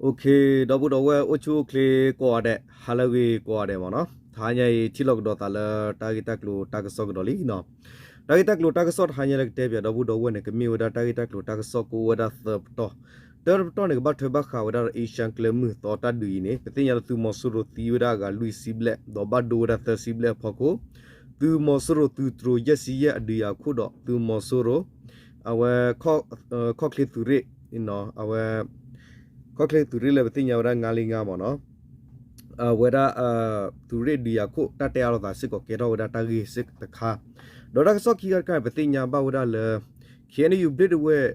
ဒီပုၢ်ဒီဝဲၢ်အိၣ်ဆူၣ်အိၣ်ချ့ကိးဂၤဒဲး ဟါလၢအဂ့ၤကိးဂၤဒဲးမ့ၢ်နီၤ, တဟါညါအံၤ ထံၣ်လိာ်ကဒီးသးလၢတၢ်ဂ့ၢ်တၢ်ကျိၤတၢ်ကစီၣ်ကဒီးလံနီၤ. တၢ်ဂ့ၢ်တၢ်ကျိၤတၢ်ကစီၣ်တဟါညါလၢကတဲပၠးဒီပုၢ်ဒီဝဲၢ်န့ၣ် ကမ့ၢ်ဝဲဒၣ်တၢ်ဂ့ၢ်တၢ်ကျိၤတၢ်ကစီၣ်ကအိၣ်ဝဲဒၣ်သၢပတီၢ်, တၢတပတီၢ်န့ၣ် ကဘၣ်ထွဲဘၣ်ဃးဝဲဒၣ်ဒီး Asian ကျဲမုၢ်သီတၢ်ဒုးအံၤန့ၣ် ပသ့ၣ်ညါလၢသုးမီၤစိရိၤသံဝဲဒၣ်အဂၤလွံၢ်ဆံဘျဲၣ် ဒီးဘၣ်ဒိဝဲဒၣ်သၢဆံဘျဲၣ်အဖီခိၣ်, သုးမီၤစိရိၤသုးတြိၤယဲၢ်ဆံယဲၢ်အဒုးယၤခိၣ်ဒီး သုးမီၤစိရိၤ အဝဲ ခီၣ်ချ့သုးရ့ၣ် အဝဲ ခီၣ်ချ့သုးရ့ၣ်လၢပသ့ၣ်ညါဝဲဒၣ် ငါးလေးငါး မ့ၢ်နီၤ, အဝဲဒၣ် သုးရ့ၣ်ဒုးယၤခိၣ် တၢ်တဲအါလိာ်သးစ့ၢ်ကီးကဲထီၣ်ဝဲဒၣ်တၢ်ဂ့ၢ်စ့ၢ်တခါ, ဒီးတၢ်ကစီၣ်ခံခါတခါန့ၣ် ပသ့ၣ်ညါဘၣ်ဝဲဒၣ်လၢ ခ့ၣ်အဲၣ်ယူၣ် ဘျ့ၣ်ဒဝဲၢ်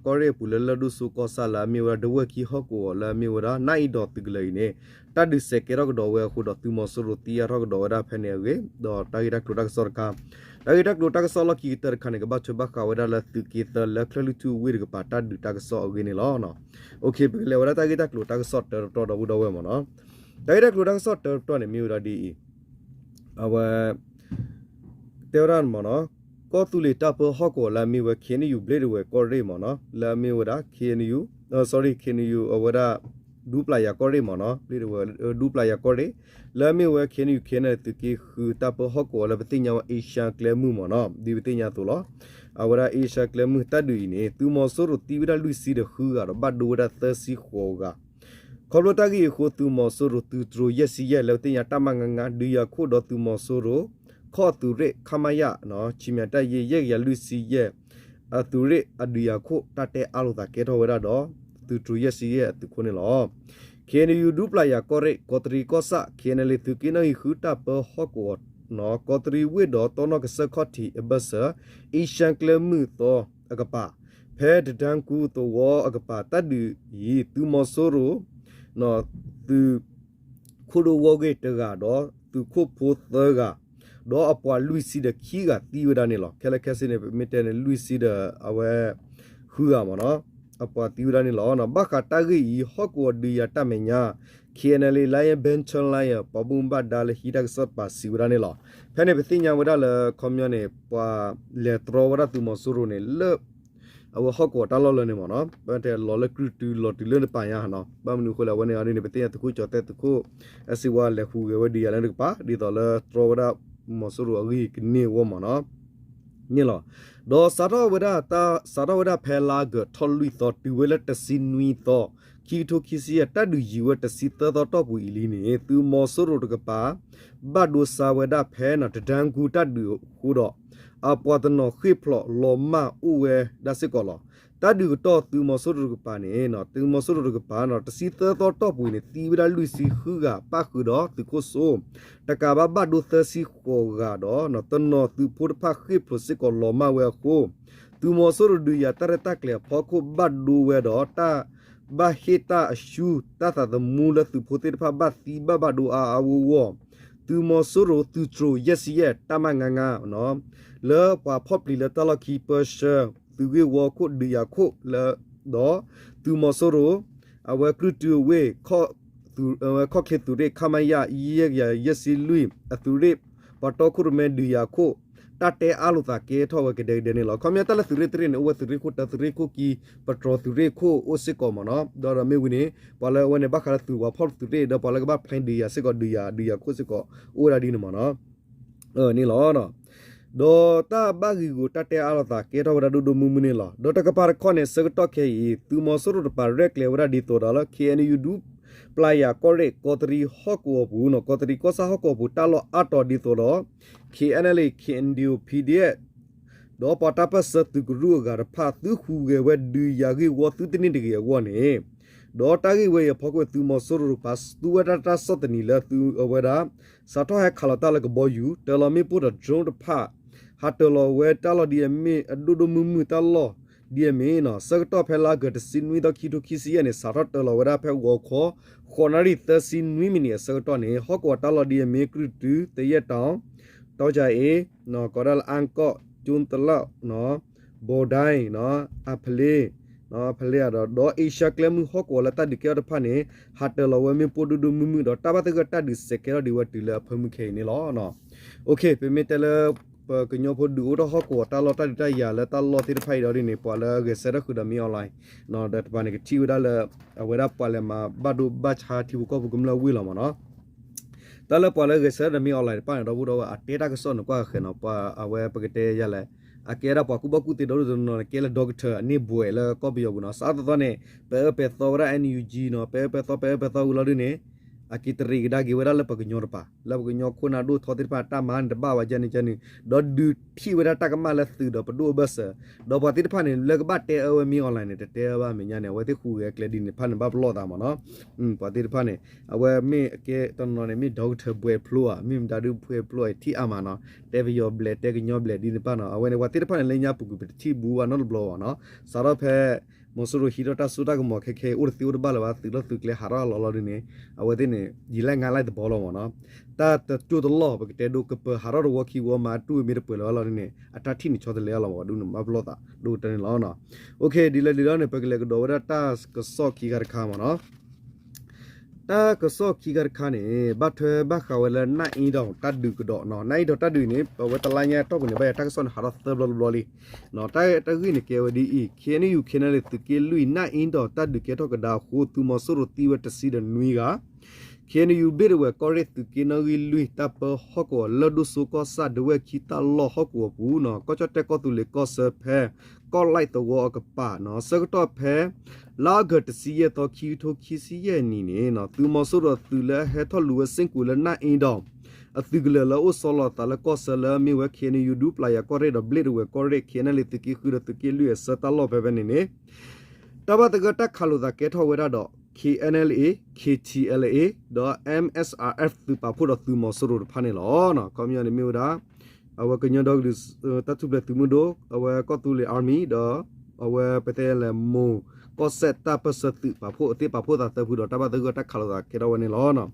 ကီၢ်ရ့ၣ်အပူၤလၢလၢၢ်ဒိၣ်စိကီၢ်ဆၣ်လၢအမ့ၢ်ဝဲဒၣ် ဒဝဲၢ်ခံဟီၣ်ကဝီၤလၢအမ့ၢ်ဝဲဒၣ် နၢ်အံၤဒီးသုးကလၢၤအံၤန့ၣ် တၢ်ဒုးစဲးကဲထီၣ်ကဒီးဝဲအဃိဒီး သုးမီၤစိရိၤသံအါထီၣ်ကဒီးဝဲဒၣ်ဖဲန့ၣ်အဂ့ၢ် ဒီးတၢ်ဂ့ၢ်တၢ်ကျိၤတၢ်ကစီၣ်တခါ, တၢ်ဂ့ၢ်တၢ်ကျိၤတၢ်ကစီၣ်လီၢ်ခံကတၢၢ်တခါန့ၣ် ကဘၣ်ထွဲဘၣ်ဃးဝဲဒၣ်လၢသုးက့သၢလၢချၢၣ်လွံၢ်ထူၣ်ဝ့ၢ်တကပၤ တၢ်ဒုးတၢ်ကစီၣ်အဂ့ၢ်န့ၣ်လီၤ. ပကလဲၤဝဲဒၣ်တၢ်ဂ့ၢ်တၢ်ကျိၤတၢ်ကစီၣ်တၢတပတီၢ်ဒီပုၢ်ဒီဝဲၢ်မ့ၢ်နီၤ, တၢ်ဂ့ၢ်တၢ်ကျိၤတၢ်ကစီၣ်တၢတပတီၢ်န့ၣ် မ့ၢ်ဝဲဒၣ်ဒ်အံၤ, အဝဲ တဲဝဲဒၣ်မ့ၢ်နီၤ, ကီၢ်သူလ့ၤတၢ်ပၢဟီၣ်ကဝီၤလၢအမ့ၢ်ဝဲ ခ့ၣ်အဲၣ်ယူၣ် ဘျ့ၣ်ဒဝဲၢ်ကီၢ်ရ့ၣ်မ့ၢ်နီၤ လၢအမ့ၢ်ဝဲဒၣ် ခ့ၣ်အဲၣ်ယူၣ် sorry ခ့ၣ်အဲၣ်ယူၣ် အဝဲဒၣ် ဒူပျၢ်ယၤကီၢ်ရ့ၣ်မ့ၢ်နီၤ ဘျ့ၣ်ဒဝဲၢ် ဒူပျၢ်ယၤကီၢ်ရ့ၣ် လၢအမ့ၢ်ဝဲ ခ့ၣ်အဲၣ်ယူၣ် ခ့ၣ်အဲၣ်ယူၣ် သုးက့ဃုတၢ်ပၢဟီၣ်ကဝီၤလၢပသ့ၣ်ညါဝဲ Asian ကျဲမုၢ်မ့ၢ်နီၤ ဒ်ပသ့ၣ်ညါအသိးလီၤ. အဝဲဒၣ် Asian ကျဲမုၢ်တၢ်ဒုးအံၤန့ၣ် သုးမီၤစိရိၤသံဝဲဒၣ်လွံၢ်ဆံဒီးဃုဂၤဒီး ဘၣ်ဒိဝဲဒၣ်သၢဆံဃိးဂၤ ခီဖျိတၢ်ဂ့ၢ်အံၤအဃိ သုးမီၤစိရိၤသုးတြိၤယဲၢ်ဆံယဲၢ် လၢပသ့ၣ်ညါတၢ်မၤငါငါ ဒုးယၤခိၣ်ဒီးသုးမီၤစိရိၤ ခီၣ်သုးရ့ၣ် ခမရ ဆံမတၢ်ယ့ ယဲၢ်ကယၤလွံၢ်ဆံယဲၢ် အသုးရ့ၣ်အဒုးယၤခိၣ် တၢ်တဲအါလိာ်သးကဲထီၣ်ဝဲဒၣ်ဒီး သုးတြိၤယဲၢ်ဆံယဲၢ်အသုးခိၣ်န့ၣ်လီၤ. ခ့ၣ်အဲၣ်ယူၣ် ဒူပျၢ်ယၤကီၢ်ရ့ၣ် ကီးတရံးကီၢ်ဆၣ် ခ့ၣ်အဲၣ်ယူၣ် သုးက့နီၣ်ဂံၢ်ဃုတၢ်ပၢဟီၣ်ကဝီၤ ကီးတရံးဝ့ၢ်ဒီးတီနီၣ်ကစၢၢ်ခီၣ်ထံးအဘၢၣ်စၢၤ အ့ရှၢၣ်ကျဲမုၢ်သီအကပၤ ဖဲတဒၢကူသဝီအကပၤ တၢ်ဒုးအံၤ သုးမီၤစိရိၤ သုးခိၣ်ဒိၣ်ဝီဂ့ၢ်တဂၤဒီး သုးခိၣ်ဖိသၢဂၤ ဒီးအပှၤလွံၢ်ဆံဒီးခံဂၤသံဝဲဒၣ်န့ၣ်လီၤ. ခဲလၢာ်ခဲဆ့န့ၣ် ပမ့ၢ်တဲန့ၣ် လွံၢ်ဆံဒီးအဝဲ ဃုဂၤမ့ၢ်နီၤ အပှၤသံဝဲဒၣ်န့ၣ်လီၤ. ဘၣ်ဃးတၢ်ဂ့ၢ်အံၤ ဟီၣ်ကဝီၤဒုးယၤတၢ်မဲာ်ညါ ခ့ၣ်အဲၣ်ယူၣ် လါယဲၢ် ဘဲၣ်ထၢၣ်လါယဲၢ် ပှၤဘၣ်မူဘၣ်ဒါလၢဟံးတၢ်ကစီၣ်တပၤစံးဝဲဒၣ်န့ၣ်လီၤ. ဖဲန့ၣ်ပသ့ၣ်ညါဝဲဒၣ်လၢ ခီပညီန့ၣ် ပှၤလဲၤတြီဝဲဒၣ်သုးမီၤစိရိၤန့ၣ် လၢ အဝဲဟီၣ်ကဝီၤတၢ်လီၢ်လၢန့ၣ်မ့ၢ်နီၤ ပတဲလီၤလၢကြုၢ်တုလီၤတုၤလၢနပာ်ညါနီၤ ဘၣ်မနုၤအဃိလဲၣ် အဝဲန့ၣ်အီၤဒ်န့ၣ် ပသ့ၣ်ညါသုးခိၣ်ကၠီၤသဲးသုးခိၣ် အဲၣ်စ့ဝါလဲၤဟူးဂဲၤဝဲဒုးယၤလၢတကပၤ ဒ်သိးလၢတြီဝဲဒၣ်မီၤစိရိၤအဂ့ၢ်ကန့ၢ်အဂီၢ်မ့ၢ်နီၤ န့ၣ်လီၤ. ဒီးစးထီၣ်ဝဲဒၣ် စးထီၣ်ဝဲဒၣ်ဖဲလါအီကူးထီၣ်လွံၢ်သီ တုၤဝဲလၢတဆံနွံသီ ခံကထိခံဆံယဲၢ် တၢ်ဒုးယံာ်ဝဲတဆံသၢသီတီၢ်ပူၤအံၤလံန့ၣ် သုးမီၤစိရိၤတကပၤ ဘၣ်ဒိဆါဝဲဒၣ်ဖဲန့ၣ် တဒၢကူတၢ်ဒုးအဃိဒီး အပှၤတနီၤဃ့ၢ်ဖျိးလီၤမၢ်အိၣ်ဝဲဒၣ်စ့ၢ်ကီးလီၤ. တၢ်ဒုးကတီၢ်သုးမီၤစိရိၤတကပၤန့ၣ် သုးမီၤစိရိၤတကပၤန့ၣ် တဆံသၢသီတီၢ်ပူၤန့ၣ် သံဝဲဒၣ်လွံၢ်ဆံဃုဂၤ ပၣ်ဃုာ်ဒီးသုးခိၣ်စိ တကးဘၣ်ဘၣ်ဒိသၢဆံဃိးဂၤဒီး တနီၤသုးဖိတဖၣ်ဃ့ၢ်ဖျိးစ့ၢ်ကီးလီၤမၢ်ဝဲအဃိ သုးမီၤစိရိၤဒုးယၤတၢ်ရဲၣ်တၢ်ကျဲၤအဖီခိၣ်ဘၣ်ဒိဝဲဒီး တၢ်ဘၣ်ဟ့ၣ်တၢ်အရှုံး တၢ်သးသမူလၢသုးဖိသ့ၣ်တဖၣ်ဘၣ်သံဘၣ်ဘၣ်ဒိအါအါဂီၢ်ဂီၢ် သုးမီၤစိရိၤသုးတြိၤယဲၢ်ဆံယဲၢ် တၢ်မၤငါငါ လၢပှၤဖီၣ်ပျံၤလၢတၢ်လီၢ်ခံပၢဆှၢ သုးဂ့ၢ်ဝီခိၣ်ဒုးယၤခိၣ်လၢ ဒီး သုးမီၤစိရိၤ အဝဲကြုၢ်တုဝ့ၢ် ခီၣ်ချ့သုးရ့ၣ် ခမရ ယဲၢ်ကယၤယဲၢ်ဆံလွံၢ် အသုးရ့ၣ် ပှၤတီခိၣ်ရိၣ်မဲဒုးယၤခိၣ် တၢ်တဲအါလိာ်သးကဲထီၣ်ဝဲကဒဲကဒဲန့ၣ်လီၤ. ခီပညီတၢ်လၢသုးရ့ၣ်တရ့ၣ်န့ၣ် အိၣ်ဝဲသုးရ့ၣ်ခိၣ်တၢ သုးရ့ၣ်ခိၣ်ခံ ပတြီၤသုးရ့ၣ်ခိၣ်အိၣ်စ့ၢ်ကီးမ့ၢ်နီၤ ဒီးဒီးမ့ၢ်ဝံၤန့ၣ် ပှၤလၢအဝဲန့ၣ် ဘၣ်ဃးလၢသုးပှၤဖီၣ်သုးရ့ၣ် ဒီးပှၤလၢကဘၣ်ဖျဲးဒုးယၤစ့ၢ်ကီး ဒုးယၤ ဒုးယၤခိၣ်စ့ၢ်ကီး အိၣ်ဝဲဒၣ်ဒ်န့ၣ်မ့ၢ်နီၤ န့ၣ်လီၤ. ဒီးတၢ်ဘၣ်ဂံာ်ဂူာ်တၢ်တဲအါလိာ်သးကဲထီၣ်ဝဲဒၣ်ဒိၣ်ဒိၣ်မုၢ်မုၢ်န့ၣ်လီၤ. ဒီးတကပၤတခီန့ၣ် ဆၢကတီၢ်ခဲအံၤ သုးမီၤစိရိၤတကပၤရဲၣ်ကျဲၤဝဲဒၣ်ဒ်သိးဒီးလၢ ခ့ၣ်အဲၣ်ယူၣ် ဒူပျၢ်ယၤကီၢ်ရ့ၣ် ကီးတရံးဟီၣ်ကဝီၤပူၤနီၤ ကီးတရံးကီၢ်ဆၣ်ဟီၣ်ကဝီၤပူၤ တၢ်လီၢ်အါတီၤဒ်သိးဒီး ခ့ၣ်အဲၣ်ယူၣ် ခ့ၣ်အဲၣ်ယူၣ် ပီၣ်ဒ့ၣ် ဒီးပှၤတၢ်ပၢၢ်ဆၢသုးကရူၢ်အဂၤတဖၣ် သုဃုဂဲၤဝဲဒုးယၤဂ့ၢ်ဝီသုတန့ၢ်တဂ့ၤအဂီၢ်န့ၣ် ဒီးတၢ်ဂ့ၢ်ဝဲအံၤအဖီခိၣ် သုးမီၤစိရိၤတကပၤ သူဝဲဒၣ်တၢ်ဆီၣ်သနံးလၢသုးအဝဲဒၣ် စးထီၣ်ဟဲခးလီၤတၢ်လၢကဘီယူၤ တၢၤလီၤမ့ၣ်ပိၢ်ဒီး drone တဖၣ် ဟးတၢၤလီၤဝဲတၢ်လီၢ်ဒ်အမ့ၢ်အဒိၣ်ဒိၣ်မုၢ်မုၢ်တၢ်လီၢ်ဒ်အမ့ၢ်နီၤ ဆၢကတီၢ်ဖဲလါအီကူးတဆံနွံသီ ခံကထိခံဆံယဲၢ်န့ၣ် စးထီၣ်တၢၤလီၤဝဲဒၣ်ဖဲဂီၤခီ ဃိးနၣ်ရံၣ်သၢဆံနွံမံးနံးအဆၢကတီၢ်န့ၣ် ဟီၣ်ကဝီၤတၢ်လီၢ်ဒ်အမ့ၢ် ကြုၢ်တု သယဲၢ်တီၤ တီကၠၤအ့ ကိးဒၣ်လၢအါကီၢ် ကၠူတလၢ ဘိဒၣ် အဖလ့ ဖလ့ဒီး ဒီးအ့ရှါကျဲမုၢ်ဟီၣ်ကဝီၤလၢတၢ်ဒုးကဲထီၣ်တဖၣ်န့ၣ် ဟးတၢၤလီၤဝဲမ့ၣ်ပိၢ်ဒိၣ်ဒိၣ်မုၢ်မုၢ်ဒီး တၢ်ဘၣ်သဂၢၢ်တၢ်ဒုးစဲးကဲထီၣ်ဒံးဝဲတုၤလၢအဖၢမုၢ်ခဲအံၤန့ၣ်လီၤ. ပမ့ၢ်တဲလၢ ပကညီဖိဒုးအိၣ်ထီၣ်ဟီၣ်ကဝီၤတၢ်လီၢ်တၢ်ဒုးတၢ်ယၤလၢတၢ်လီၢ်သ့ၣ်တဖၣ်အံၤဒီးဒ်န့ၣ် ပှၤလၢအဂဲၤဆၢထၢၣ်ဃုာ်ဒီးမ့ၢ် online ဒီးတပၤန့ၣ် ကထံၣ်ဝဲဒၣ်လၢ အဝဲဒၣ်ပှၤလဲၤမၤဘၣ်ဒိဘၣ်ဆါထံဖိကီၢ်ဖိကမျၢၢ်ဝ့ၢ်လီၤမ့ၢ်နီၤ. တၢ်လၢပှၤလၢဂဲၤဆၢထၢၣ်ဒီးမ့ၢ် online တဖၣ်န့ၣ် ဒီပုၢ်ဒီဝဲၢ် အတဲတၢ်ကစီၣ်န့ၣ်ကွၢ်ဃဲၤနီၤ ပှၤအဝဲပကတဲယၤလဲၣ် အကဲဒၣ်ပှၤကူၣ်ဘၣ်ကူၣ်သ့ဒီဒူၣ်တနီၤန့ၣ် ကဲလၢ doctor အန့ၢ်ဘွဲ့လၢကီၢ်ပယီၤပူၤနီၤ. စးထီၣ်သီသီန့ၣ် ပဲာ်အၢပဲာ်သီဝဲဒၣ် NUG နီၤ ပဲာ်အၢပဲာ်သီ ပဲာ်အၢပဲာ်သီဝံၤလီၤဒ်န့ၣ် အက့ၤတရံးကဒါက့ၤဝဲဒၣ်လၢပှၤကညီတပၤ လၢပှၤကညီခိၣ်နၢ်ဒိၣ်ထီသ့ၣ်တဖၣ် တၢ်မၤန့ၣ်တဘၣ်ဝဲကဲန့ၣ်ကဲန့ၣ် ဒီးဒုးထံၣ်ဝဲဒၣ်တၢ်ကမၣ်လၢသုးဒီးပဒိၣ်အဘၢၣ်စၢၤ ဒီးပှၤသ့ၣ်တဖၣ်န့ၣ် လၢကဘၣ်တဲအၢဝဲမ့ၢ် online န့ၣ် တတဲအၢဘၣ်အမဲာ်ညါန့ၣ် အဝဲသ့ၣ်ဟူးဂဲၤကျဲဒ်န့ၣ်တဖၣ်န့ၣ် ဘၣ်ပလီၢ်သးမ့ၢ်နီၤ. ပှၤသ့ၣ်တဖၣ်န့ၣ် အဝဲမ့ၢ်အကဲတနီၤန့ၣ် မ့ၢ် doctor ဘွဲ့ဖျိဧါ မ့ၢ်မတၤဒုးဘွဲ့ဖျိဧါ ထံၣ်အါမးနီၤ တဲပယီၤဘျဲၣ်တဲကညီဘျဲၣ်ဒ်န့ၣ်တဖၣ်နီၤ. အဝဲန့ၣ် ပှၤသ့ၣ်တဖၣ်န့ၣ် လၢညါပူၤကွံာ်ပတထံၣ်ဘူးဘၣ်နီတဘျီဘၣ်နီၤ. စးထီၣ်ဖဲ မီၤစိရိၤဟံးထီၣ်တၢ်စိတၢ်ကမီၤခဲခဲအံၤ အိၣ်တသ့အိၣ်တဘၣ်လၢၤဘၣ် သုးလီၢ်သုးကျဲဟးထီၣ်အလီၢ်လီၤဒ်န့ၣ် အဝဲသ့ၣ်န့ၣ် ယံာ်လၢငါးလါသဘီလီၤမ့ၢ်နီၤ. တၢ်တတိၢ်တလီၢ် ပကတဲဒိ ကပၢၤဟးထီၣ်တဝီခံဝီ မၤတူၢ်မ့ၢ်တပၢၤလၢၤဘၣ်လီၤဒ်န့ၣ် အတၢ်ထံၣ်န့ၣ်ဆီတလဲအလီၤမ့ၢ် ဒ်န့ၣ်ဘၣ်ပလီၢ်သးဒိၣ်ကတၢၢ်န့ၣ်လီၤ. ဒ်လဲၣ်ဒ်လဲၣ်န့ၣ် ပကလဲၤကဒီးဝဲဒၣ်တၢ်ကစီၣ်ခံခါတခါမ့ၢ်နီၤ. တၢ်ကစီၣ်ခံခါတခါန့ၣ် ဘၣ်ထွဲဘၣ်ဃးဝဲလၢ နၢ်အ့ဒီးတၢ်ဒုးကဒီးနီၤ. နၢ်အ့ဒီးတၢ်ဒုးန့ၣ် ပဝဲတလါညါတီၢ်ပူၤန့ၣ် ဘၣ်ယၤတၢ်ကစီၣ်န့ၣ် ဟးထီၣ်သၢဘျီတဘျီလံ. တၢ်တဂ့ၢ်န့ၣ်ကဲဝဲဒ်အံၤ KNU KNLA သုးက့လွံၢ် နၢ်အ့ဒီးတၢ်ဒုးကဲထီၣ်ကဒါအဃိ သုးမီၤစိရိၤသံဝဲတဆံဒီးနွံဂၤ KNU ဘ့ၣ်ဒဝဲၢ်ကီၢ်ရ့ၣ်သုးက့နီၣ်ဂံၢ်လွံၢ် တၢ်ပၢဟီၣ်ကဝီၤ လၢၢ်ဒိၣ်စိကီၢ်ဆၣ် ဒဝဲၢ်ခံတၢ်လီၢ်ဟီၣ်ကဝီၤပူၤနီၤ ကီၢ်ကၠီၣ်တဲၣ်ကီၢ်သူလ့ၤကီၢ်ဆၢဖဲ ကီၢ်လဲၣ်သဝီအကပၤနီၤ ဆၢကတီၢ်ဖဲ လါအီကူးတဆံယဲၢ်သီ ခံကထိခံဆံယဲၢ်နံၣ်န့ၣ်နီၤ သုးမီၤစိရိၤအသုးလၢအဟဲထီၣ်လူၤဝဲစ့ၢ်ကီးလၢနၢ်အ့ဒီး အသုးကလၢၤလၢအိၣ်ဆီလီၤအသးလၢကီၢ်ဆၢလၢအမ့ၢ်ဝဲ KNU ဒူပျၢ်ယၤကီၢ်ရ့ၣ်ဒီးဘျ့ၣ်ဒဝဲၢ်ကီၢ်ရ့ၣ် KNLA သုးက့ဃုဒီးသုးက့လွံၢ်အဆၢတၢ်လီၢ်ဖဲဖဲန့ၣ်န့ၣ် တၢ်ဘၣ်သဂၢၢ်တၢ်ခးလိာ်သးကဲထီၣ်ဝဲဒၣ်ဒီး KNLA KTLA ဒီး MSRF သုးပာ်ဖှိၣ်ဒီးသုးမီၤစိရိၤတဖၣ်န့ၣ်လီၤ. ခီပညီန့ၣ်မ့ၢ်ဝဲဒၣ် အဝဲကညီဒီကလုာ် တၢ်ထူၣ်ဖျဲးသုးမုၢ်ဒိၣ် အဝဲကီၢ်သူလ့ၤ Army ဒီး အဝဲပတဲလဲၣ်မိၢ် ကီၢ်စဲၣ်တၢ်ပၢၢ်ဆၢသုးပာ်ဖှိၣ်အသ့ၣ်ပာ်ဖှိၣ်သးသၢဖုဒီး တၢ်ဘၣ်သဂၢၢ်တၢ်ခးလိာ်သးကဲထီၣ်ဝဲန့ၣ်လီၤ.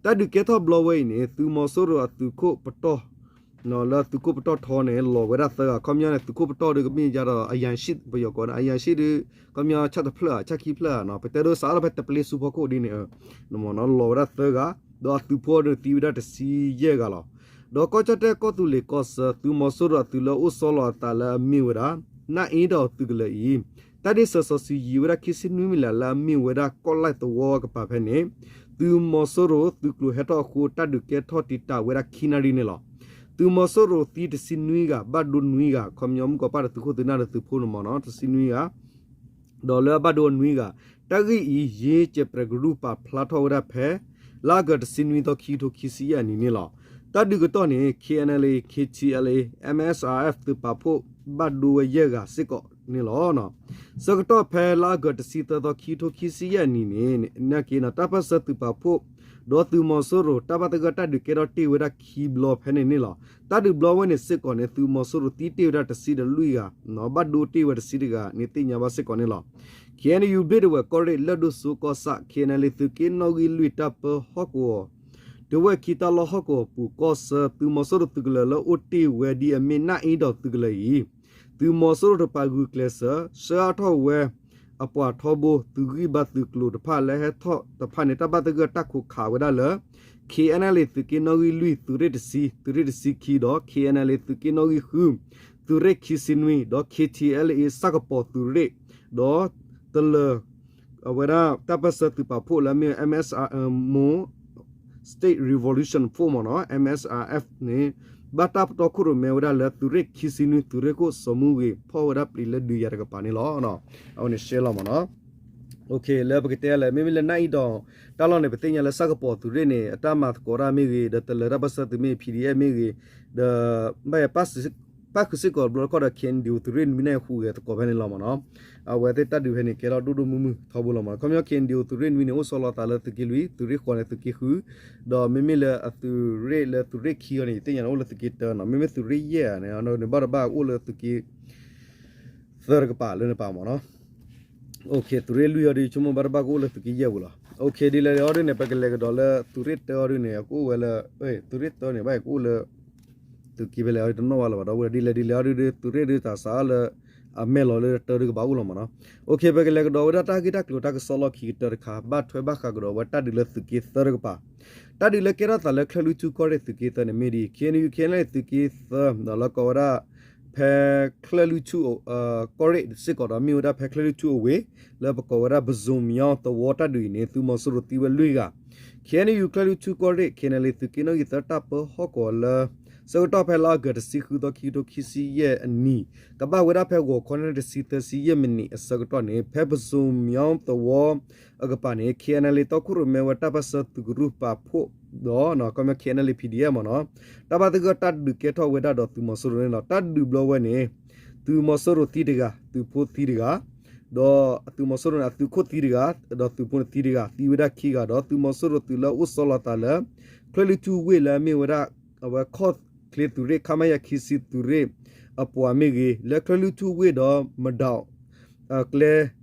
တၢ်ဒုးကဲထီၣ်ဘျီဝဲအံၤန့ၣ် သုးမီၤစိရိၤအသုးခိၣ်ပတီၢ် လၢသုးခိၣ်ပတီၢ်ထီန့ၣ် လီၤဝဲဒၣ်သၢဂၤ ခီပညီန့ၣ် သုးခိၣ်ပတီၢ်ဒုးကမ့ၢ်ယါဒီး အယၤၡံၣ် ပယီၤကိးန့ၣ် အယၤၡံၣ်ဒုး ခီပညီဆၣ်တဖျၢၣ်ဧါ ဆၣ်ခံဖျၢၣ်ဧါနီၤ ပတဲဒိစးထီၣ်ဖဲတပလ့ဆူဖီခိၣ်ဒ်န့ၣ် လီၤဝဲဒၣ်သၢဂၤ ဒီးအသုးဖိဒုးသံဝဲဒၣ်တဆံယဲၢ်ဂၤလီၤ. ဒီးကီၢ်ကၠီၣ်တဲၣ်ကီၢ်သူလ့ၤကီၢ်ဆၢ သုးမီၤစိရိၤအသုးလၢအိၣ်ဆီလီၤအသးလၢအမ့ၢ်ဝဲဒၣ် နၢ်အ့ဒီးသုးကလၢၤအံၤ တၢ်ဒ့ၣ်စၢၤစီၤစုၤယံၤဝဲဒၣ်ခံဆံနွံမံးလးလၢအမ့ၢ်ဝဲဒၣ်ကီၢ်လဲၣ်သဝီအကပၤဖဲန့ၣ် သုးမီၤစိရိၤသုးကျိၤဟဲထီၣ်အဃိ တၢ်ဒုးကဲထီၣ်တံာ်တာ်ဝဲဒၣ်ခံနၣ်ရံၣ်န့ၣ်လီၤ. သုးမီၤစိရိၤသံတဆံနွံဂၤ ဘၣ်ဒိနွံဂၤ ခီပညီမုၢ်ကီးပၢ်ဒီးသုးခိၣ်သုးနၢ်ဒီးသုးဖိန့ၣ်မ့ၢ်နီၤ တဆံနွံဂၤ ဒီးလၢအဘၣ်ဒိအနွံဂၤ တၢ်ဂ့ၢ်အံၤ ယ့ကဲးပြဲးကရူၢ်ပာ်ဖျါထီၣ်ဝဲဒၣ်ဖဲ လါအီကူးတဆံနွံသီ ခံကထိခံဆံယဲၢ်အနံၤန့ၣ်လီၤ. တၢ်ဒုးကတီၢ်န့ၣ် KNLA KTLA MSRF သုးပာ်ဖှိၣ်ဘၣ်ဒိဝဲယဲၢ်ဂၤစ့ၢ်ကီးန့ၣ်လီၤ. ဆၢကတီၢ်ဖဲလါအီကူးတဆံသၢသီ ခံကထိခံဆံယဲၢ်အနံၤန့ၣ် နာ်က့နီၤ တၢ်ပၢၢ်ဆၢသုးပာ်ဖှိၣ် ဒီးသုးမီၤစိရိၤ တၢ်ဘၣ်သဂၢၢ်တၢ်ဒုးကဲထီၣ်တ့ၢ်ဝဲဒၣ်ခံဘျီဖဲန့ၣ်န့ၣ်လီၤ. တၢ်ဒုးဘျီဝဲန့ၣ်စ့ၢ်ကီးန့ၣ် သုးမီၤစိရိၤသံတ့ၢ်ဝဲဒၣ်တဆံဒီးလွံၢ်ဂၤ ဘၣ်ဒိတ့ၢ်ဝဲတဆံတဂၤန့ၣ်သ့ၣ်ညါဘၣ်စ့ၢ်ကီးန့ၣ်လီၤ. KNU ဘ့ၣ်ဒဝဲၢ်ကီၢ်ရ့ၣ် လၢၢ်ဒိၣ်စိကီၢ်ဆၣ် KNLA သုးက့နီၣ်ဂံၢ်လွံၢ်တၢ်ပၢဟီၣ်ကဝီၤ ဒဝဲၢ်ခံတၢ်လီၢ်ဟီၣ်ကဝီၤပူၤကီၢ်ဆၢ သုးမီၤစိရိၤသုးကလၢၤလၢအိၣ်တ့ၢ်ဝဲဒ်အမ့ၢ်နၢ်အ့ဒီးသုးကလၢၤအံၤ သုးမီၤစိရိၤတပာ်ဂုာ်ကျဲးစၢး ဆှၢအါထီၣ်ဝဲ အပှၤထီဘိ သုးဂံၢ်ဘါသုးကျိၤတဖၣ်လၢဟဲထီၣ်တဖၣ်န့ၣ် တၢ်ဘၣ်သဂၢၢ်တၢ်ခိးခးဝဲဒၣ်လၢ KNLA သုးက့နီၣ်ဂံၢ်လွံၢ် သုးရ့ၣ်တဆံ သုးရ့ၣ်တဆံခံဒီး KNLA သုးက့နီၣ်ဂံၢ်ဃု သုးရ့ၣ်ခံဆံနွံ ဒီး KTLA စကပီၤသုးရ့ၣ် ဒီး တလၢၤ အဝဲဒၣ်တၢ်ပၢၢ်ဆၢသုးပာ်ဖှိၣ်လၢအမ့ၢ် MSR မိၢ် State Revolution Force မ့ၢ်နီၤ MSRF န့ၣ် ဘၣ်တၢ်ပတီၢ်ခိၣ်ရိၣ်မဲဝဲဒၣ်လၢသုးရ့ၣ်ခံဆံနွံ သုးရ့ၣ်ခိၣ်စီၤမူဂ့ၤ ဖီၣ်ဝဲဒၣ်ပျံၤလၢဒုးယၤတကပၤန့ၣ်လီၤ. အဝဲန့ၣ်ရှဲလီၤမ့ၢ်နီၤ လၢပကတဲလဲၣ် မ့မ့ၢ်လၢနၢ်အ့ဒီး တၢ်လီၢ်န့ၣ် ပသ့ၣ်ညါလၢစကပီၤသုးရ့ၣ်န့ၣ် အတၢ်မၤသကိးတၢ်မ့ၢ်ဂ့ၤ ဒီးတလၢၤတၢ်ပၢၢ်ဆၢသုးမ့ၢ် PDF မ့ၢ်ဂ့ၤ ဒီး ဘၣ်ယၤ ပၣ်ဃုာ်စ့ၢ်ကီးတဘျီတခီၣ်ဒီး KNDO သုးရ့ၣ်နွံန့ၣ်ဟူးဂဲၤသကိးဖဲန့ၣ်လီၤမ့ၢ်နီၤ. အဝဲသ့ၣ်တၢ်ဒုးဖဲန့ၣ် ကဲထီၣ်ဒိၣ်ဒိၣ်မုၢ်မုၢ်ထီဘိလီၤမ့ၢ်နီၤ. ခီပညီ KNDO သုးရ့ၣ်နွံန့ၣ် အိၣ်ဆီလီၤသးလၢသုးက့လွံၢ် သုးရ့ၣ်ဃိးန့ၣ်သုးက့ဃု ဒီးမ့မ့ၢ်လၢအသုးရ့ၣ်လၢသုးရ့ၣ်ခံအီၤန့ၣ် ယသ့ၣ်ညါန့ၣ် အိၣ်လၢသုးက့တၢနီၤ. မ့မ့ၢ်သုးရ့ၣ်ယဲၢ်န့ၣ် နဘၣ်တဘၣ်အိၣ်လၢသုးက့ သၢတကပၤလၢနပၤမ့ၢ်နီၤ. သုးရ့ၣ်လွံၢ်အီၤဒီး ဆိကမိၣ်ဘၣ်တဘၣ်ကအိၣ်လၢသုးက့ယဲၢ်ပူၤလီၤ. ဒ်လဲၣ်ဒ်လဲၣ်အီၤဒ်န့ၣ် ပကလဲၤကဒီးလၢသုးရ့ၣ်တၢအီၤဒ်န့ၣ် ကအိၣ်ဝဲလၢ သုးရ့ၣ်တၢန့ၣ် ဘၣ်ကအိၣ်လၢ သုးက့ဖဲလဲၣ်အီၤတနီၣ်ဘၣ်လၢၤဘၣ်ဒီး ဒ်လဲၣ်ဒ်လဲၣ်အီၤဒ် သုးရ့ၣ်ဒ်တၢ်စးအီၤလၢ အမဲာ်လီၤလၢတၢ်တကဘၣ်အိၣ်လီၤမ့ၢ်နီၤ. အိၣ်ခ့ ပကလဲၤကဒီးဝဲဒၣ်တၢ်ဂ့ၢ်တၢ်ကျိၤတၢ်ကစီၣ်လီၢ်ခံကတၢၢ်တခါ ဘၣ်ထွဲဘၣ်ဃးကဒီးဝဲတၢ်ဒုးလၢသုးက့သၢတကပၤ, တၢ်ဒုးလၢကဲထီၣ်သးလၢချၢၣ်လွံၢ်ထူၣ်ကီၢ်ရ့ၣ်သုးက့သၢန့ၣ်မ့ၢ်ဒ် KNU KNLA သုးက့သၢ လၢကိးဝဲဒၣ် ဖဲချၢၣ်လွံၢ်ထူၣ် ကီၢ်ရ့ၣ်စ့ၢ်ကီးဒီး မ့ၢ်ဝဲဒၣ်ဖဲချၢၣ်လွံၢ်ထူၣ်အဝ့ၢ် လၢပကိးဝဲဒၣ်ပဇိုမညီသဝီတၢ်ဒုးအံၤန့ၣ် သုးမီၤစိရိၤသံဝဲလွံၢ်ဂၤ, KNU ချၢၣ်လွံၢ်ထူၣ်ကီၢ်ရ့ၣ် KNLA သုးက့နီၣ်ဂံၢ်သၢတၢ်ပၢဟီၣ်ကဝီၤလၢ ဆၢကတီၢ်ဖဲလါအီကူးတဆံဃုသီ ခံကထိခံဆံယဲၢ်အနံၣ် ကဘၣ်ဝဲဒၣ်ဖဲဂီၤခီနၣ်ရံၣ်တဆံသၢဆံယဲၢ်မံးနံးအဆၢကတီၢ်န့ၣ် ဖဲပဇိုမညီသဝီအကပၤန့ၣ် KNLA တီခိၣ်ရိၣ်မဲဝဲတၢ်ပၢၢ်ဆၢသုးကရူၢ်ပာ်ဖှိၣ်ဒီး ခီပညီ KNLA PDF မ့ၢ်နီၤ, တၢ်ဘၣ်သဂၢၢ်တၢ်ဒုးကဲထီၣ်ဝဲဒၣ်ဒီးသုးမီၤစိရိၤန့ၣ်လီၤ. တၢ်ဒုးဘျီဝဲန့ၣ် သုးမီၤစိရိၤသံတဂၤ သုးဖိသံတဂၤ ဒီးသုးမီၤစိရိၤန့ၣ် အသုးခိၣ်သံတဂၤ ဒီးသုးဖိန့ၣ်သံတဂၤ သံဝဲဒၣ်ခံဂၤဒီး သုးမီၤစိရိၤသုးလၢအိၣ်ဆီလီၤသးလၢ ချၢၣ်လွံၢ်ထူၣ်ဝ့ၢ်လၢအမ့ၢ်ဝဲဒၣ် အဝဲခီၣ်ချ့သုးရ့ၣ် ခမရ ခံဆံသုးရ့ၣ် အပှၤမ့ၢ်ဂ့ၤ လၢချၢၣ်လွံၢ်ထူၣ်ဝ့ၢ်ဒီးမဒီး ကျဲ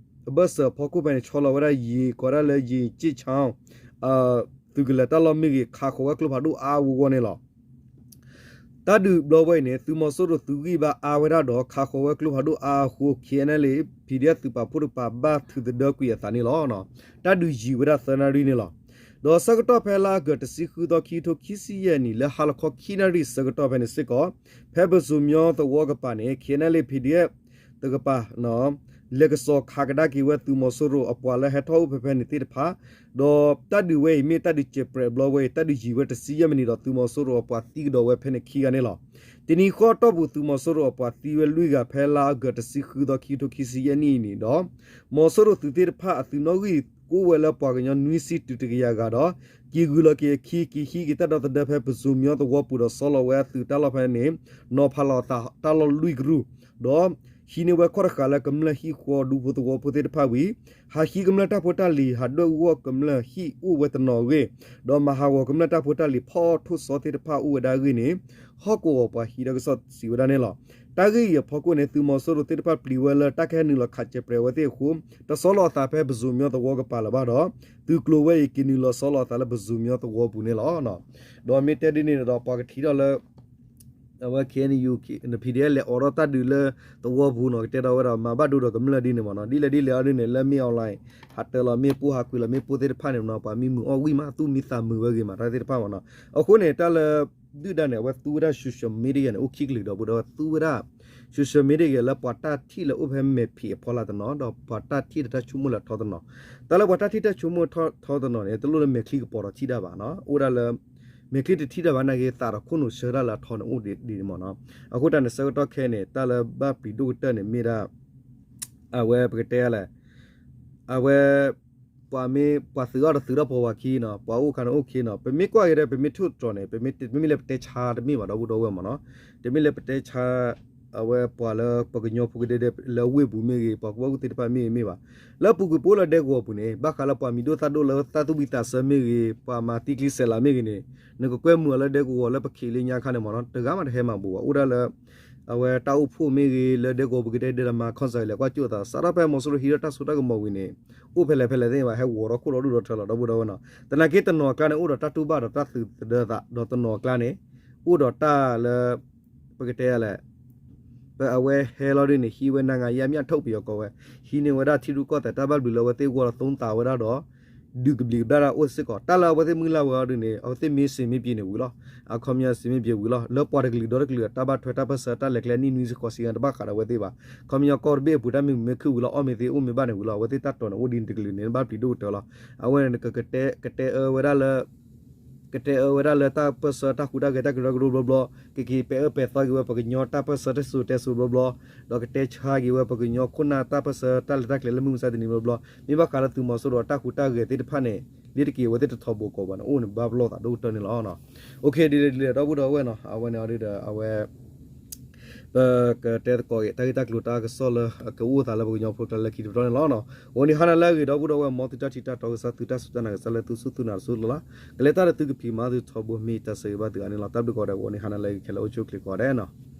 အဘၢၣ်စၢၤအဖီခိၣ်ဖဲန့ၣ် ဆီလီၤဝဲဒၣ်ယံၤ ကိးဒၣ်လၢယံၤကၠ့ၣ်ဆါ သုးကလၢၤတၢ်လီၢ်မ့ၢ်ဂ့ၤ ခးဃီၤဝဲကျိဖးဒိၣ်အါအါဂီၢ်ဂီၢ်န့ၣ်လီၤ. တၢ်ဒုးဘျီဝဲအံၤန့ၣ် သုးမီၤစိရိၤသုးဂံၢ်ဘါအါဝဲဒၣ်ဒီး ခးဃီၤဝဲကျိဖးဒိၣ်အါအဃိ KNLA PDF သုးပာ်ဖှိၣ်တကပၤဘၣ်ထုးသဒၢကွံာ်အသးန့ၣ်လီၤ. တၢ်ဒုးယံၤဝဲဒၣ်သၢနၣ်ရံၣ်န့ၣ်လီၤ. ဒီးဆၢကတီၢ်ဖဲလါအီကူးတဆံဃုသီ ခံကထိခံဆံယဲၢ်နံၣ် လၢဟါလီၤခီခံနၣ်ရံၣ်ဆၢကတီၢ်ဖဲန့ၣ်စ့ၢ်ကီး ဖဲပဇိုမညီသဝီကပၤန့ၣ် KNLA PDF တကပၤ လဲၤကစီၤခးကဒါက့ၤဝဲသုးမီၤစိရိၤအပှၤလၢဟဲထီၣ်အိၣ်ဖဲဖဲန့ၣ်သ့ၣ်တဖၣ်, ဒီးတၢ်ဒုးဝဲအံၤမ့ၢ်တၢ်ဒုးစဲးပြဲးဘျီဝဲအံၤ တၢ်ဒုးယံၤဝဲတဆံယဲၢ်မံးနံးဒီး သုးမီၤစိရိၤအပှၤသံကဒီးဝဲဖဲန့ၣ်ခံဂၤန့ၣ်လီၤ. တနံၤဃီတီၢ်ပူၤ သုးမီၤစိရိၤအပှၤသံဝဲလွံၢ်ဂၤ ဖဲလါအီကူးတဆံဃုသီ ခံကထိခံဆံယဲၢ်နံၣ်အံၤန့ၣ်ဒီး မီၤစိရိၤသုးသ့ၣ်တဖၣ်အသုးနီၣ်ဂံၢ်ကိးဝဲလၢပှၤကညီနွံဆံတုၤတကယၤဂၤဒီး က့ၤဂုာ်လီၤက့ၤအခံ က့ၤဟံးက့ၤတၢ်ဒီသဒၢဖဲပဇိုမညီသဝီပူၤဒီး ဆီလီၤဝဲအသုးတၢ်လီၢ်ဖဲန့ၣ် နီၤဖးလီၤအသးတၢ်လီၢ်လွံၢ်ကရူၢ် ဒီးဟံးန့ၢ်ဝဲခီၣ်တဃာ်လၢကမျၢၢ်ဟံၣ်ဃီဒူဖိသဝီဖိသ့ၣ်တဖၣ်ဝံၤ ဟးဟံးကမျၢၢ်တၢ်ဖိတၢ်လံၤ ဟးဒွဲၣ်အူအီၣ်ကမျၢၢ်ဟံၣ်အိၣ်ဝဲတနီၤအဂ့ၢ်, ဒီးမၤဟးဂီၤကမျၢၢ်တၢ်ဖိတၢ်လံၤဖီၣ်ထိၣ်ဆီသ့ၣ်တဖၣ်အိၣ်ဝဲဒၣ်အဂ့ၢ်န့ၣ် ဟီၣ်ကဝီၤပှၤဟံးတၢ်ကစီၣ်စံးဝဲဒၣ်န့ၣ်လီၤ. တၢ်ဂ့ၢ်အံၤအဖီခိၣ်န့ၣ် သုးမီၤစိရိၤသ့ၣ်တဖၣ်ပျံၤဝဲလၢတၢ်ကဟဲနုာ်လီၤခးစဲးပြဲးဝဲသ့ၣ်အဃိ တဆီလီၤအသးဖဲပဇိုမညီသဝီကပၤလၢၤဘၣ်ဒီး သုးကျိၤဝဲအံၤက့ၤနုာ်လီၤဆီလီၤအသးလၢပဇိုမညီသဝီပူၤန့ၣ်လီၤ. ဒီးမ့ၢ်တဲဒ်န့ၣ်ဒီး ပှၤကထံၣ်ထီၣ်လၢ အဝဲ KNU PDF လဲၤအိးထီၣ်တၢ်ဒုးလၢသဝီပူၤနီၤ ကတဲထီၣ်ဝဲဒီး မၤဘၣ်ဒိဒီးကမျၢၢ်ဒ်န့ၣ်မ့ၢ်နီၤ ဒ်လဲၣ်ဒ်လဲၣ်အီၤဒ်န့ၣ် လၢမ့ၢ် online ဟးတၢလီၤမ့ၣ်ပိၢ် ဟးကွံာ်လီၤမ့ၣ်ပိၢ်သ့ၣ်တဖၣ်န့ၣ်မ့ၢ်နီၤ ပှၤမံမုာ်အီၣ်ဝံၣ်မး သူၣ်မံသးမုာ်ဝဲဂ့ၤမး တၢ်သ့ၣ်တဖၣ်မ့ၢ်နီၤ. အဃိန့ၣ် တၢ်လၢ ဒုၣ်ဒါန့ၣ် အဝဲသူဝဲဒၣ် social media န့ၣ် အိၣ်ခံကလုာ်ဒီပုၢ်ဒီဝဲၢ် သူဝဲဒၣ် social media လၢပှၤတၢ်ထံၣ်လၢအိၣ်ဖဲမဲာ်ဖံးအဖီလာ်တနီၤ ဒီးပှၤတၢ်ထံၣ်လၢတၢ်ဆိကမိၣ်လၢအထီတနီၤ. တၢ်လၢပှၤတၢ်ထံၣ်တၢ်ဆိကမိၣ်ထီတနီၤန့ၣ် တလိၣ်လၢမဲာ်ချံကပီၤဒီးထံၣ်တၢ်ဘၣ်နီၤ အိၣ်ဒၣ်လၢ မဲာ်ချံတထံၣ်တၢ်ဘၣ်နာ်က့ သးဒီးခိၣ်နူာ်ဆၢတၢ်လၢအထီန့ၣ်အိၣ်ဒ်န့ၣ်မ့ၢ်နီၤ. အဃိတၢ်န့ၣ်ဆၢကတီၢ်ခဲအံၤန့ၣ် တၢ်လၢဘၣ်ပျံၤဒိၣ်ကတၢၢ်န့ၣ်မ့ၢ်ဒၣ် အဝဲပကတဲလဲၣ် အဝဲ ပှၤမ့ၢ်ပှၤသုးအီၣ်ဒီးသုးထီၣ်ပှၤဝၤခံနီၤ ပှၤအိၣ်ခါန့ၣ်အိၣ်ခ့နီၤ ပမ့ၢ်ကွၢ်က့ၤဒီး ပမ့ၢ်ထိၣ်တြီၤန့ၣ် ပမ့ၢ်လၢပတဲဆါတမ့ၢ်ဘၣ်ဒီပုၢ်ဒီဝဲၢ်မ့ၢ်နီၤ တမ့ၢ်လၢပတဲဆါ အဝဲပှၤလၢပှၤကညီဖိကဒဲဒဲလၢဝ့ၢ်ပူၤမ့ၢ်ဂ့ၤ ပှၤကူၣ်ဘၣ်ကူၣ်သ့သ့ၣ်တဖၣ်မ့ၢ်ဂ့ၤမ့ၢ်ဘၣ် လၢပူၤကွံာ်ပအိၣ်လၢဒဲကဝီၤပူၤန့ၣ် ဘၣ်ဃးလၢပှၤမံၤဒိၣ်သၣ်ဒိၣ်လၢသၣ်သူၣ်ဘံၣ်သးစၢ်မ့ၢ်ဂ့ၤ ပှၤမၤသံကျံစဲးလးမ့ၢ်ဂ့ၤန့ၣ် နကကွဲမုာ်အီၤလၢဒဲကဝီၤလၢပခံးလၢညါခါန့ၣ်မ့ၢ်နီၤ တဂၤမးတဟဲမၤဘူးဘၣ် အိၣ်ဒၣ်လၢ အဝဲတၢ်အိၣ်ဖှိၣ်မ့ၢ်ဂ့ၤ လၢဒဲကဝီၤပူၤကတဲဒဲဒီးမၤ concert လဲၤကွၢ်ကၠိၣ်အသး စးထီၣ်ဖဲမီၤစိရိၤဟံးထီၣ်တၢ်စိတၢ်ကမီၤဝံၤန့ၣ် အိၣ်ဖဲလဲၣ်ဖဲလဲၣ်သ့ၣ်ဘၣ် ဟဲဝီၤထီၣ်ခိၣ်ဒီဒူၣ်ဒီထၢလီၤ ဒီပုၢ်ဒီဝဲၢ်နီၤ သနာ်က့တနီၤအကျါန့ၣ် အိၣ်ဒီးတၢ်တူၢ်ဘၣ်ဒီးတၢ်သုးသဒၢသး ဒီးတနီၤအကျါန့ၣ် အိၣ်ဒီးတၢ်လၢ ပကတဲလဲၣ် ပအဝဲဟဲလီၤဒ်န့ၣ် ဟံးဝဲနါငါယဲအမ့ၢ်အထုးပယီၤကီးဝဲ ဟံးန့ၢ်ဝဲဒၣ်ထံရူၢ်ကီၢ်သဲးတၢ်ဘၣ်ဘျုးလၢအဝဲသ့ၣ်ဂီၢ်ဒီးသိသးဝဲဒၣ်ဒီး ဒုးကဘျံးကဘျၣ်တၢ်အိၣ်စ့ၢ်ကီး တၢ်လၢအဝဲသ့ၣ်မုၢ်လၢ်ဝဲအီၤဒ်န့ၣ် အဝဲသ့ၣ်မ့ၢ်စ့မ့ၢ်ပှ့ၤန့ၣ်ဝံၤလီၤ အခီပညီစ့မ့ၢ်ပှ့ၤဝံၤလီၤ လၢပှၤတကလုာ်ဒီတကလုာ် တၢ်ဘၣ်ထွဲတၢ်ပၢၢ်ဆၢတၢ်လဲၤကျဲနံၣ်နွံဆံဃိးဆံဂၤတဘၣ်ဃးဒီးအဝဲသ့ၣ်ဘၣ် အခီပညီကီၢ်တဘ့ၣ်အပူၤတၢ်မ့ၢ်မုာ်မ့ၢ်ခုၣ်ဝံၤလီၤ အီၣ်မ့ၢ်သ့အိၣ်မ့ၢ်ဘၣ်န့ၣ်ဝံၤလီၤ အဝဲသ့ၣ်တၢ်တီၤန့ၣ်အိၣ်ဒ်န့ၣ်တကလုာ်န့ၣ် ဘၣ်ပျံၤဒိၣ်ကတၢၢ်လီၤ အဝဲန့ၣ် ကတဲအၢဝဲဒၣ်လၢ ကတဲအၢဝဲဒၣ်လၢတၢ်ပၢၢ်ဆၢတၢ်ဟူးတၢ်ဂဲၤတၢ်ကရၢကရိဘျီဘျီ, ကက့ၤပဲာ်အၢပဲာ်သီက့ၤဝဲပှၤကညီတၢ်ပၢၢ်ဆၢတၢ်စံၣ်စိၤတဲစိၤဘျီဘျီ, ဒီးကတဲဆါက့ၤဝဲပှၤကညီခိၣ်နၢ်တၢ်ပၢၢ်ဆၢတၢ်လဲၤတၢ်ကျဲၤလၢမုၢ်မဆါတနံၤဘျီဘျီ, မ့ၢ်ဘၣ်ဃးလၢသုးမီၤစိရိၤအတၢ်ဟူးတၢ်ဂဲၤသ့ၣ်တဖၣ်န့ၣ် လ့တက့ၤအဝဲသ့ၣ်တထီဘိကီးဘၣ်န့ၣ် အိၣ်န့ၣ်ဘၣ်ပလီၢ်သးဒိၣ်ကတၢၢ်န့ၣ်လီၤ. အိၣ်ခ့ ဒ်လဲၣ်ဒ်လဲၣ်ဒီပုၢ်ဒီဝဲၢ်နီၤ အဝဲန့ၣ်အီၤဒ်ဒီးအဝဲ ပကတဲသကိးက့ၤတၢ်ဂ့ၢ်တၢ်ကျိၤတၢ်ကစီၣ်လၢအကအိၣ်သးလၢပှၤကညီဖိကျါလၢခံတပတီၢ်န့ၣ်လီၤ. ဂီၤနံၤဟါနၤလၢအဂ့ၤဒီပုၢ်ဒီဝဲၢ် မ်သုတၢ်ထံၣ်တၢ်တီကစၢ် သုတၢ်စူၢ်တၢ်နာ်ကစၢ်လၢသုစူၢ်သုနာ်တစူၢ်လီၤလီၤ. ကလဲၤတၢ်ဒီးသုကဖံးမၤသုထီဘိမ့ၢ်တၢ်ဆၢဂ့ၤဘၣ်သုဂၤန့ၣ်လီၤ. တၢ်ဘျုးကိးဂၤဒဲး ဂီၤနံၤဟါနၤလၢအဂ့ၤခဲလၢာ် အိၣ်ဆူၣ်အိၣ်ချ့ကိးဂၤဒဲးနီၤ.